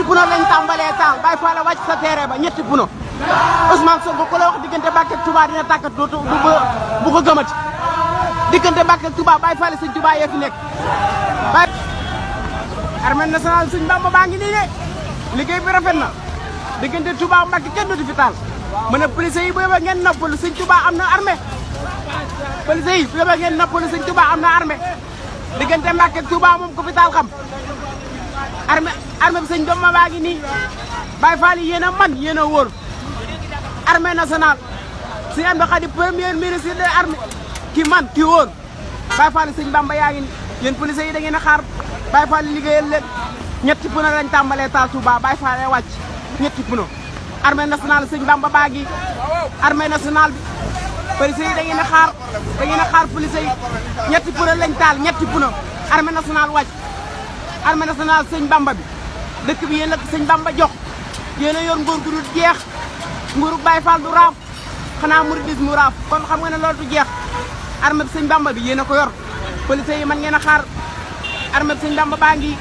puno lañ tàmbalee taal Baye Fall wàcc sa terrain ba ñetti puno Ousmane Sonko ku la wax diggante Mbàkke ak Touba dina tàkkat bu ko gëmati diggante Mbàkke ak Touba Baye Fall sëñ Touba yee fi nekk Baye armée nationale sëñ Bamba baa ngi nii de liggéey bi rafet na diggante Touba Mbàkke kenn dootu fi taal mën a police yi bu yóbbee ngeen noppalu sëñ Touba am na armée police yi bu yóbbee ngeen noppalu sëñ Touba am na armée diggante Mbàkke ak Touba moom ko fi taal xam armée bi sëñ Bamba baa ngi nii Baye Fall yi yéen a man yéen a wóor armée nationale si am na xadi premier ministre de armée ki man ki wóor Baye Fall sëñ Bamba yaa ngi nii yéen police yi da ngeen a xaar Baye Fall liggéeyal leen ñetti puno lañ tàmbalee taal Touba Baye Fall wàcc ñetti puno armée nationale sëñ Bamba baa ngi armée nationale bi police yi da ngeen a xaar police yi ñetti puno lañ taal ñetti puno armée nationale wàcc armée nationale sëñ Bamba bi dëkk bi yéen la sëñ Bamba jox yéen a yor nguur gu dul jeex nguuru Baye Fall du raaf xanaa mouridisme raaf kon xam nga ne loolu du jeex armée bi sëñ Bamba bi yéen a ko yor police yi man ngeen a xaar armée bi sëñ Bamba baa ngi